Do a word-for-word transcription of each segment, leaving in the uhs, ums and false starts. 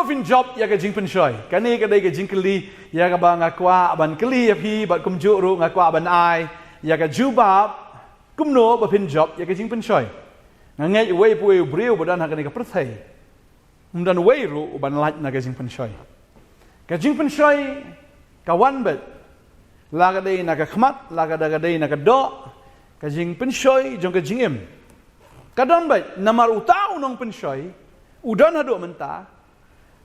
Phin jop ïa ka jingpynshoi? Kane ka dei ka jingkylli ïa kaba nga kwah ban kylli ïa phi, bad kumjuh ruh nga kwah ban ai ïa ka jubab kumno ba phin jop ïa ka jingpynshoi. Nga ngeit uwei pa uwei u briew ba don ha kane ka pyrthei, um don uwei ruh uban lait na ka jingpynshoi. Ka jingpynshoi ka wan beit, la ka dei na ka khmat, la ka da ka dei na ka doh, ka jingpynshoi jong ka jingim ka don beit. Namar uta u nongpynshoi u don haduh mynta,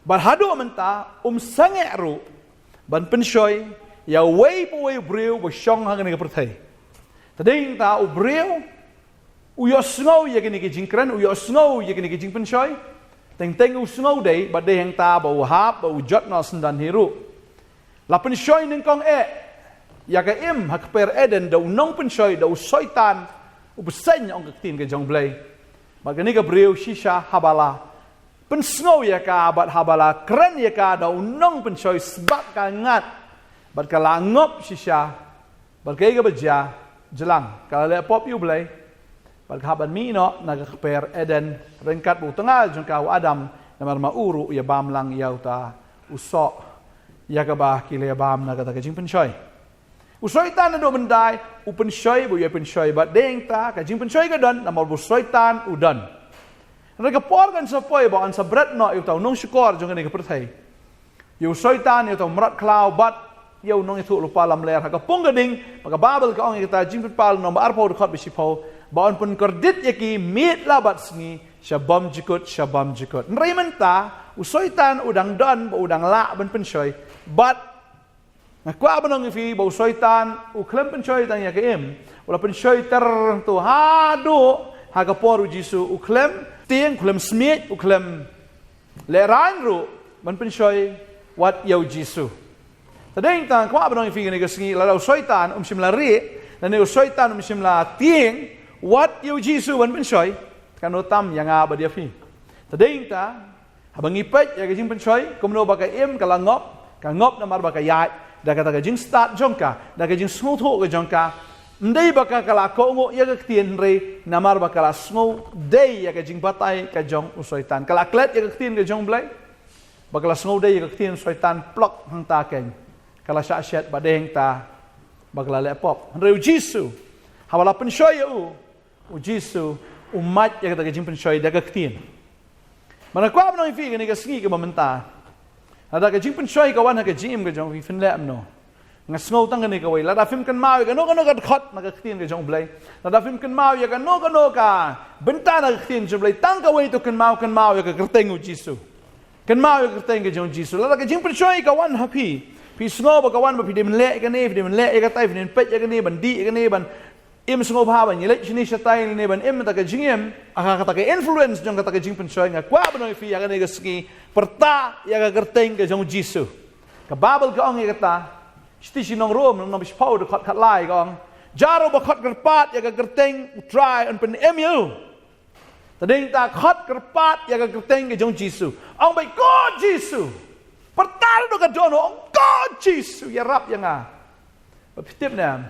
bad haduh mynta um sangeh ruh ban pynshoi ïa uwei pa uwei u briew ba shong ha kane ka pyrthei. Te dei ta u briew u ïohsngew ïa kine ki jingkren, u ïohsngew ïa kine ki jingpynshoi. Teng teng u sngew dei, bad dei hangta ba u hap, ba u jot noh syndon hi ruh. La pynshoi nyngkong eh ïa ka im ha kper Eden da u nongpynshoi, da u Soitan u bseiñ, ong ka ktien ka jong U Blei. Bad kane ka briew shisha haba la pynsngew ïa ka, bad haba la kren ïa ka da u nongpynshoi, sbak ka ngat, bad ka la ngop shisha. Bad kaei kaba jia? Jlang, ka la leh pop ïa U Blei, bad ka hap ban mih noh na ka kper Eden ryngkat bad u tnga jong ka u Adam, namar ma u ruh u ïabam lang ïa uta u soh ïa kaba ki la ïabam na kata ka jingpynshoi. U Soitan naduh mynta u pynshoi bad u ïai pynshoi, bad dei ta ka jingpynshoi ka don namar ba u Soitan u don. Hynrei ka por kan sa poi ba yn sa bret noh ïa uta u nongshukor jong kane ka pyrthei, ïa u Soitan, ïa uta u mrad khlaw, bad ïa u nongïathuhlypa lamler. Ha ka pung ka ding, ba ka Baibl ka ong ïa kata, Jingpynpaw lynnong ba arphew, dkhot ba shiphew, ba yn pynkordit ïa ki miet la bad sngi sha bymjukut, sha bymjukut. Hynrei mynta u Soitan u dang don bad u dang lah ban pynshoi. Bad nga kwah ban ong ïa phi ba u Soitan u khlem pynshoi tang ïa ka im, u la pynshoi ter hangto haduh ha ka por U Jisu. U khlem tieng, u khlem smiej, u khlem lehraiñ ruh ban pynshoi wat ïa U Jisu. Te dei ta nga kwah ban ong ïa phi kane ka sngi, lada u Soitan um shym la rieh, lane u Soitan um shym la tieng wat ïa U Jisu ban pynshoi, te kan ym tam ïa nga bad ïa phi. Te dei ta, haba ngi peit ïa ka jingpynshoi, kumno ba ka im ka la ngop, ka ngop namar ba ka ïaid da kata ka jingstad jong ka, da ka jingsngewthuh ka jong ka. Ym dei ba ka, ka la kohnguh ïa ka ktien, hynrei namar ba ka la sngewdei ïa ka jingbatai ka jong u Soitan. Ka la klet ïa ka ktien ka jong U Blei, ba ka la sngewdei ïa ka ktien u Soitan, plok hangta keiñ. Ka la shah shet, bad dei hangta ba ka la leh pop. Hynrei U Jisu, haba la pynshoi ïa u, U Jisu u mad ïa kata ka jingpynshoi da ka ktien. Bad nga kwah ban ong ïa phi kane ka sngi kaba mynta, lada ka jingpynshoi ka wan ha ka jingim ka jong phi, phin leh kumno? Nga sngew tang kane kawei, lada phim kynmaw ïa kano kano ka dkhot na ka ktien ka jong U Blei, lada phim kynmaw ïa kano kano ka bynta na ka ktien jong U Blei, tang kawei to kynmaw, kynmaw ïa ka kyrteng U Jisu. Kynmaw ïa ka kyrteng ka jong U Jisu. Lada ka jingpynshoi ka wan ha phi, phi sngew ba ka wan ba phi dei ban leh ïa kane, phi dei ban leh ïa katai, phi dei ban peit ïa kane, ban dih ïa kane, ban im sngewbha, ban ïaleit shane shatai, lane ban im da kata ka jingim ha kata ka influence jong kata ka jingpynshoi. Nga kwah ban ong ïa phi ha kane ka sngi, pyrta ïa ka kyrteng ka jong U Jisu. Ka Baibl ka ong ïa kata, shithi sha ki nong Rom, lynnong ba shiphew, dkhot khatlai, ka ong, ïa uno uno uba khot kyrpad ïa ka kyrteng U Trai yn pynim ïa u. Te dei ta, khot kyrpad ïa ka kyrteng ka jong U Jisu. Ong beit, Ko Jisu. Pyrta da ka dohnud, ong, Ko Jisu, ïarap ïa nga. Bad phi tip ne em,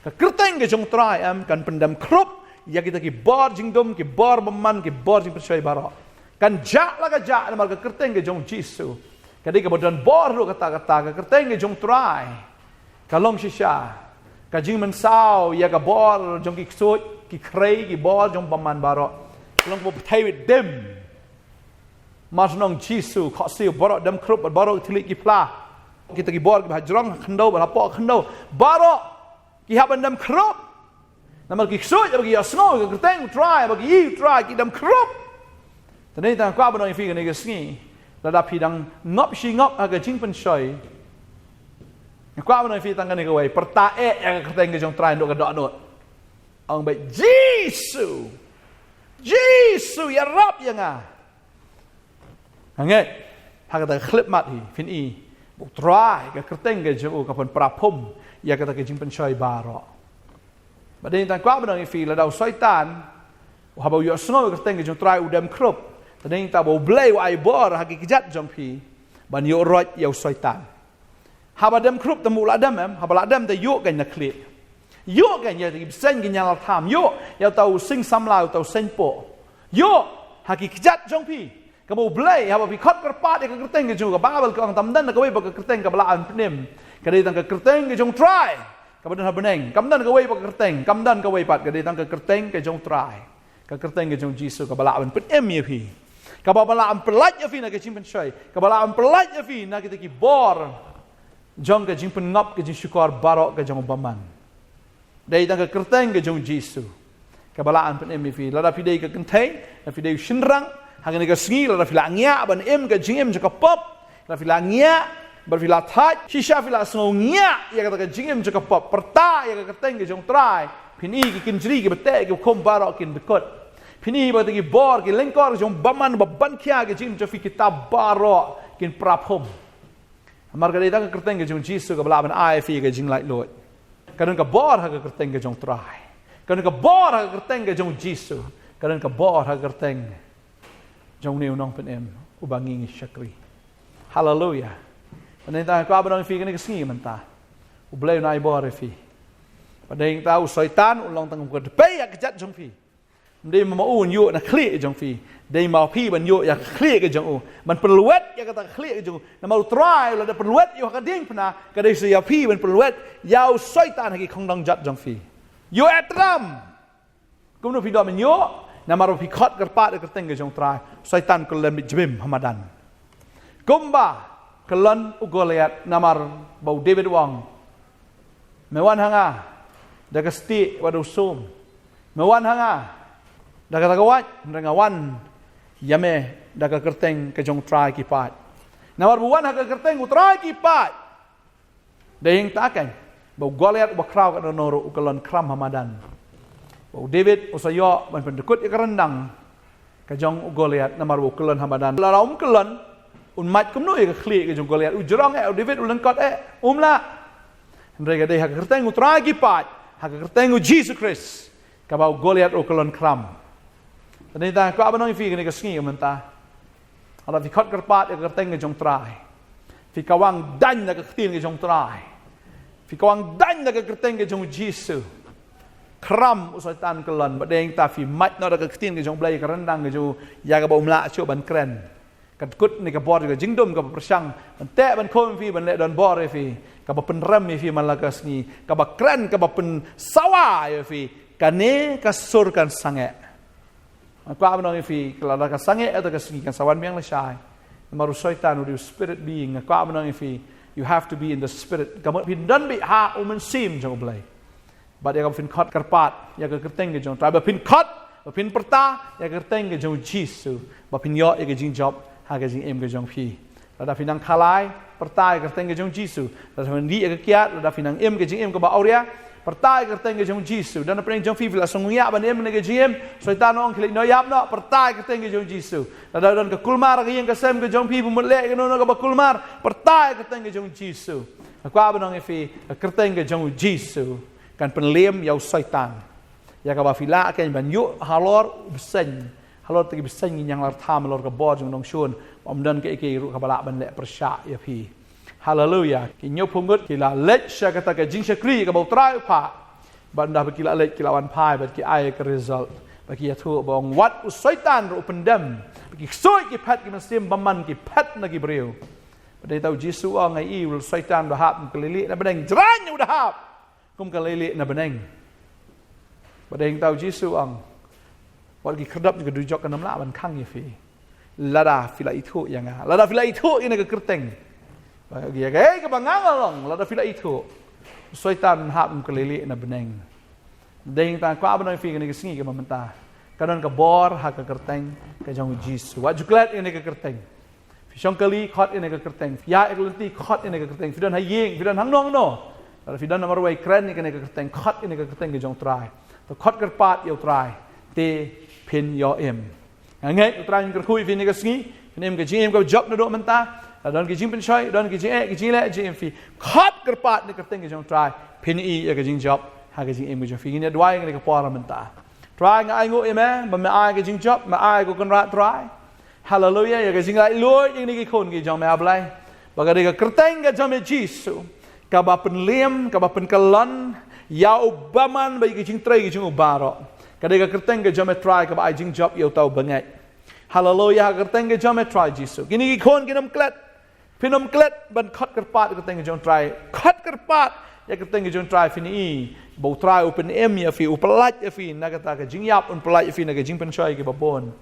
ka kyrteng ka jong U Trai em kan pyndem khrup ïa kita ki bor jingdum, ki bor bymman, ki bor jingpynshoi baroh. Kan jah la ka jah namar ka kyrteng ka jong U Jisu ka dei kaba don bor ruh katta katta. Ka kyrteng ka jong U Trai ka long shisha ka jingmynsaw ïa ka bor jong ki ksuid, ki khrei, ki bor jong bymman baroh. Ka long kaba pyrthei wit dim. Mar shu ong Jisu, khohsiew, baroh dem khrup, baroh ki thylliej ki phla, kita ki bor kiba ha jrong khyndew bad hapoh khyndew, baroh ki hap ban dem khrup. Namar ki ksuid ba ki ïohsngew ïa ka kyrteng U Trai, ba ki ïohi U Trai, ki dem khrup. Te dei ta nga kwah ban ong ïa phi kane ka sngi, lada phi dang ngop shi ngop ha ka jingpynshoi, nga kwah ban ong ïa phi tang kane kawei, pyrta eh ïa ka kyrteng ka jong U Trai naduh ka dohnud. Ong beit, Jisu, Jisu, ïarap ïa nga. Nga ngeit ha kata ka khyllipmat hi phin i ba U Trai, ka kyrteng ka jong u, ka pynpra phum ïa kata ka jingpynshoi baroh. Bad dei ta nga kwah ban ong ïa phi, lada u Soitan haba u ïohsngew ïa ka kyrteng ka jong U Trai u dem khrup, te dei ta ba U Blei u ai bor ha ki kjat jong phi ban ïuh roit ïa u Soitan. Haba dem khrup te mut u la dem em, haba la dem te ïuh keiñ na khlieh. Ïuh keiñ ïa ki bseiñ ki ñiah lad tham, ïuh ïa uta u sing samla, uta u seiñ poh. Ïuh ha ki kjat jong phi. Kaba U Blei, haba phi khot kyrpad ïa ka kyrteng ka jong u, ka Baibl ka ong tam don kawei pat ka kyrteng kaba lah ban pynim. Ka dei tang ka kyrteng ka jong U Trai kaba don ha bneng. Kam don kawei pat ka kyrteng, kam don kawei pat, ka dei tang ka kyrteng ka jong U Trai. Ka kyrteng ka jong U Jisu kaba lah ban pynim ïa phi. Kaba lah ban pyllait ïa phi na ka jingpynshoi. Kaba lah ban pyllait ïa phi na kita ki bor jong ka jingpynngop, ka jingshukor baroh ka jong u bymman. Dei tang ka kyrteng ka jong U Jisu kaba lah ban pynim ïa phi. Lada phi dei ka kynthei, lada phi dei u shynrang, ha kane ka sngi, lada phi la ngiah ban im ka jingim jong ka pop, lada phi la ngiah, bad phi la thait, shisha phi la sngew ngiah ïa kata ka jingim jong ka pop, pyrta ïa ka kyrteng ka jong U Trai. Phin i ki kynjri kiba teh ki khum baroh kin dkut. Phin i ba kita ki bor, ki lyngkor jong u bymman ba ban khia ka jingim jong phi, kita baroh kin pra phum. Namar ka dei tang ka kyrteng ka jong U Jisu kaba lah ban ai ïa phi ka jinglaitluid. Ka don ka bor ha ka kyrteng ka jong U Trai. Ka don ka bor ha ka kyrteng ka jong U Jisu. Ka don ka bor ha ka kyrteng jong une u nongpynim uba ngi ngi shakri. Haleluia. Bad dei tang kwah ban ong ïa phi kane ka sngi mynta, U Blei un ai bor ïa phi. Bad dei tang u Soitan u long tang u kynthei ïa ka jait jong phi. Dei ma u un ïoh na ka khlieh jong phi. Dei ma phi ban ïoh ïa ka khlieh ka jong u, ban pynlwet ïa kata ka khlieh ka jong u. Namar U Trai lada pynlwet ïa u ha ka diengphna, ka dei sa ïa phi ban pynlwet ïa u Soitan ha ki khongdong jait jong phi. Ïoh eh tram. Kumno phi doh ban ïoh? Namar ba phi khot kyrpad ïa ka kyrteng ka jong U Trai, Soitan u kyllon beit jbim ha madan. Kumba kyllon u Goliath, namar ba u David u ong, me wan ha nga da ka stieh bad u sum. Me wan ha nga da kata ka wait, hynrei nga wan ïa me da ka kyrteng ka jong U Trai ki paid. Namar ba u wan ha ka kyrteng U Trai ki paid, dei hangta keiñ ba u Goliath uba khraw katno ruh u kyllon khram ha madan. Ba u David u sa ïoh ban pyndkut ïa ka ryndang ka jong u Goliath namar ba u kyllon ha madan. Lada um kyllon, un mait kumno ïa ka khlieh ka jong u Goliath? U jrong eh, u David u lyngkot eh, um lah. Hynrei ka dei ha ka kyrteng U Trai ki paid, ha ka kyrteng U Jisu Khrist, kaba u Goliath u kyllon khram. Te dei tang kwah ban ong ïa phi kane ka sngi mynta, lada phi khot kyrpad ïa ka kyrteng ka jong U Trai, phi kawang daiñ na ka ktien ka jong U Trai, phi kawang daiñ na ka kyrteng ka jong U Jisu, khram u Soitan kyllon. Bad dei tang phi mait noh da ka ktien ka jong U Blei, ka ryndang ka jong u, ïa kaba um lah shuh ban kren. Ka dkut ne ka bor ka jingdum kaba pyrshang ban teh ban khum ïa phi, ban leh donbor ïa phi, kaba pynrem ïa phi man la ka sngi, kaba kren, kaba pynsawa ïa phi. Kane ka sur kan sangeh. Nga kwah ban ong ïa phi, lada ka sangeh ïa ka sngi, kan sa wan biang lashai. Namar u Soitan u dei u spirit being. Nga kwah ban ong ïa phi, you have to be in the spirit. Ka mut phin don beit ha u Mynsiem jong U Blei. Bad ïa kaba phin khot kyrpad ïa ka kyrteng ka jong U Trai, ba phin khot, ba phin pyrta ïa ka kyrteng ka jong U Jisu, ba phin ïoh ïa ka jingjop ha ka jingim ka jong phi. Lada phi nang khalai, pyrta ïa ka kyrteng ka jong U Jisu. Lada phi nang dih ïa ka kiad, lada phi nang im ka jingim kaba awria, pyrta ïa ka kyrteng ka jong U Jisu. Don napdeng jong phi, phi la sngew ngiah ban im ïa ka jingim, Soitan u ong khie leit noh, ïap noh, pyrta ïa ka kyrteng ka jong U Jisu. Lada don ka kulmar ha ka ïing ka sem ka jong phi, phi mut leh kano kano kaba kulmar, pyrta ïa ka kyrteng ka jong U Jisu. Nga kwah ban ong ïa phi, ka kyrteng ka jong U Jisu kan pynliem ïa u Soitan. Ïa kaba phi lah keiñ ban ïuh halor u bseiñ, halor kita ki bseiñ ki ñianglartham, halor ka bor jong u nongshun, ba ym don kaei kaei ruh kaba lah ban leh pyrshah ïa phi. Haleluia. Ki hynñiewphew ngut ki la leit sha kata ka jingshakri kaba U Trai u phah. Bad ynda ba ki la leit, ki la wan phai bad ki ai ka result. Bad ki ïathuh ba ong wat u Soitan ruh u pyndem. Bad ki ksuid ki phet, ki mynsiem bymman ki phet na ki briew. Bad dei tang U Jisu u ong, nga i u Soitan u da hap kum ka leilieh na bneng, jrang u da hap kum ka leilieh na bneng. Bad dei tang U Jisu u ong, wat ki khyrdop jong ka dujok kan ym lah ban khang ïa phi, lada phi la ithuh ïa nga, lada phi la ithuh ïa kane ka kyrteng. Bad ïa kaei kaba nga nga long, lada phi la ithuh, u Soitan un hap kum ka leilieh na bneng. Dei tang kwah ban ong ïa phi kane ka sngi kaba mynta, ka don ka bor ha ka kyrteng ka jong U Jisu. Wat ju klet ïa kane ka kyrteng. Phi shong kali, khot ïa kane ka kyrteng. Phi ïaid ïa ka lynti, khot ïa kane ka kyrteng. Phi don ha ïing, phi don hangno hangno, lada phi don na marwei, kren ïa kane ka kyrteng, khot ïa kane ka kyrteng ka jong U Trai. To khot kyrpad ïa U Trai, te phin ïoh im. Nga ngeit U Trai un kyrkhu ïa phi kane ka sngi, phin im ka jingim kaba jop naduh mynta. Lada don ki jingpynshoi, don ki jingeh, ki jingleh jingim phi, khot kyrpad ïa kane ka kyrteng ka jong U Trai, phin ïoh ïa ka jingjop ha ka jingim ka jong phi. Ngin ïa duwai ïa kane ka por mynta. Trai, nga ainguh ïa me ba me ai ka jingjop, me ai ko Kynrad Trai. Haleluia, ïa ka jinglaitluid ïa kine ki khun ki jong me, A Blei. Ba ka dei ka kyrteng ka jong me Jisu, kaba pynliem, kaba pynkyllon ïa u bymman bad ïa ki jingtrei ki jong u baroh. Ka dei ka kyrteng ka jong me Trai kaba ai jingjop ïa uta u bangeit. Haleluya, ha ka kyrteng ka jong me Trai Jisu. Kine ki khun kin ym klet. Phin ym klet ban khot kyrpad ïa ka kyrteng ka jong Trai. Khot kyrpad ïa ka kyrteng ka jong Trai, phin i ba u Trai u pynim ïa phi, u pyllait ïa phi na kata ka jingïap, un pyllait ïa phi na ka jingpynshoi kiba bun,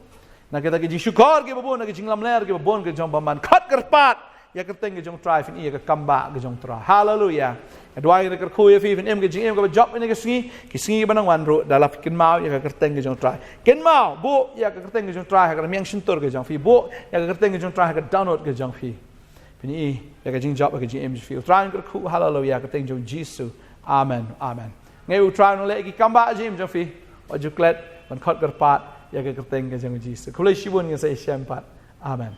na kata ka jingshukor kiba bun, na ka jinglamler kiba bun ka jong bymman. Khot kyrpad ïa ka kyrteng ka jong Trai, phin i ïa ka kambah ka jong Trai. Haleluya. Nga duwai, nga kyrkhu ïa phi, phin im ka jingim kaba jop ïa kane ka sngi, ki sngi ba nang wan ruh, da la phi kynmaw ïa ka kyrteng ka jong Trai. Kynmaw, buh ïa ka kyrteng ka jong Trai ha ka rmiang shyntur ka jong phi, buh ïa ka kyrteng ka jong Trai ha ka download ka jong phi. Phin i ïa ka jingjop ha ka jingim jong phi. U Trai un kyrkhu, haleluya, ha ka kyrteng jong Jisu. Amen. Amen. Nga ai ba u Trai un leh ki kambah ha ka jingim jong phi. Wat ju klet ban khot kyrpad ïa ka kyrteng ka jong Jisu. Khublei shibun, ngin sa ïashem pat. Amen.